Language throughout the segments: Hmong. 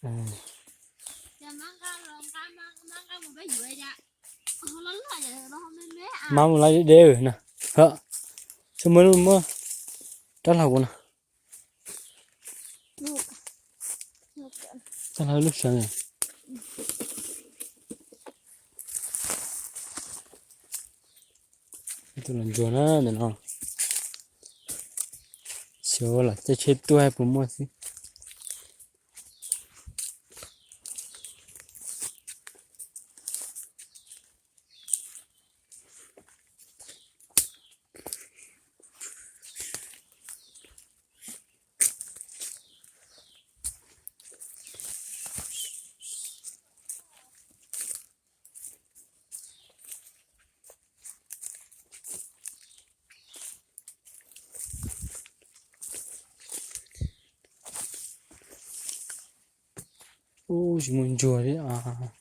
Mab mus lawm deb deb na. Hos, tsis muaj lub muab rab hlau kuv no. Rab hlau lub sawv. Tus los ntsuag na ntawm no. Xyov lam caij tsheb tuaj puas muaj xwb. Ub, tsis muaj ntsuag li os.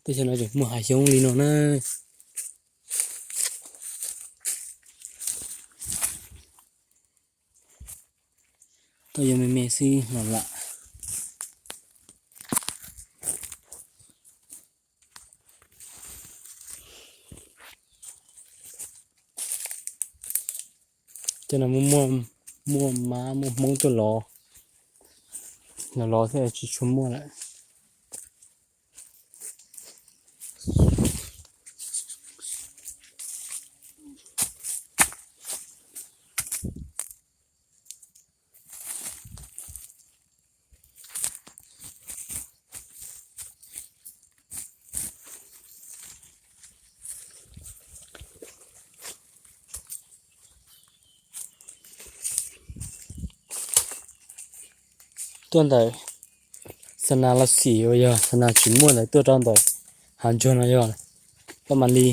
Teb chaws no tseem muaj hav xyoob li no na. Tuaj yuav me me xwb los lam. Cov no muaj, muaj mab muaj hmoob tuaj lov, los lov thiaj tsis tshua muaj lawm. Tuaj ntawm xa nas los xim uas yog xa nas tsis muaj ntawd tuaj rau ntawm hav ntsuag no yog pab mam li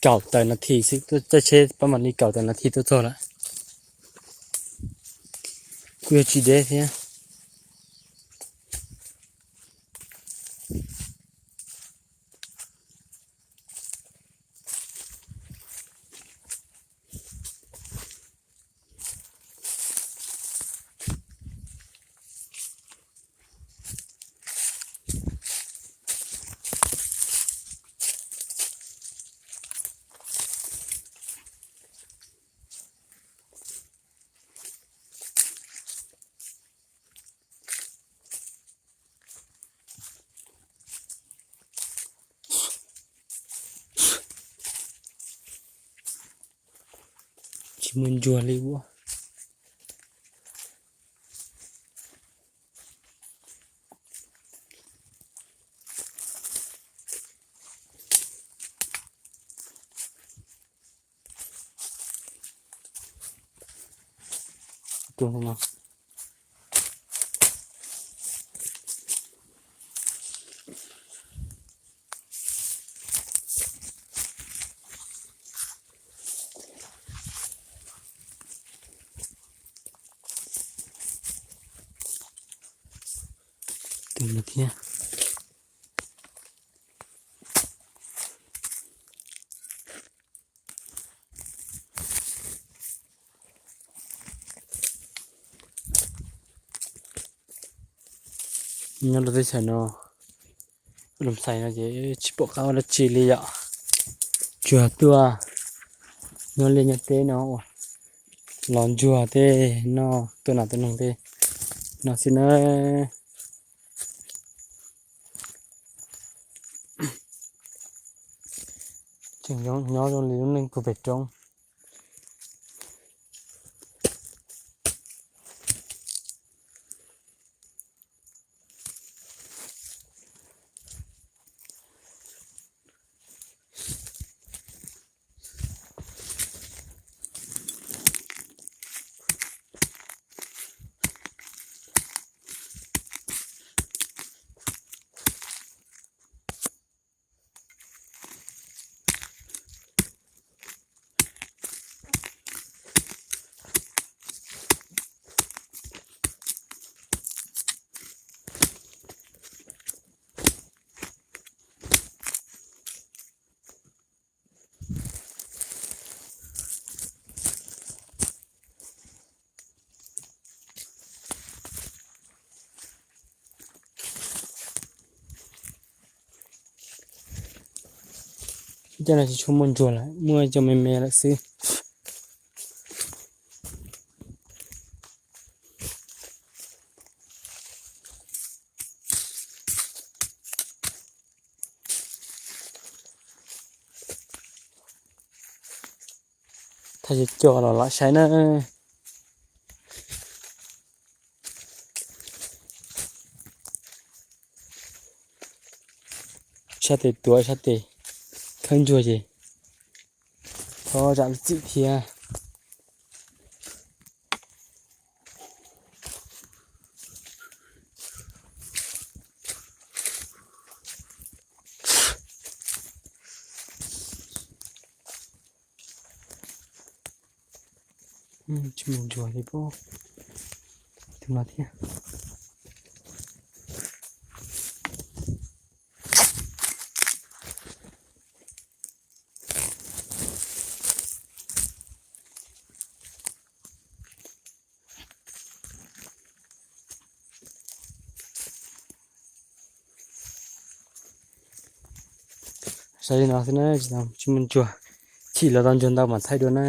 kaum tawm nas this xwb, tuaj caij tsheb pab mam li kaum tawm nas this tuaj txog lawm. Kuj yog tsis deb thiab. Tsis muaj ntsuag li ua. Tus no thiab. Nyob rau teb chaws no, lus xais no ces tsis pom qab ua dab tsi li yom. Tsuas tuaj nyob liaj nyob teb no, los ntsuag tej no, tua nas tua noog tej no xwb na. Tseem nyob zoo li lub neej puag pem roob. Cov no tsis tshua muaj ntsuag lawm, muaj cov me me lawm xwb. Thaj co los lam saib na. Sab tes tuav sab tes khawb ntsuag ces thov zam lub txim thiab. Tsis muaj ntsuag li pab. Tus no thiab. Saib li no xwb na, tsis muaj ntsuag. Chim los tau ntsuag ntau mam thaij dua na.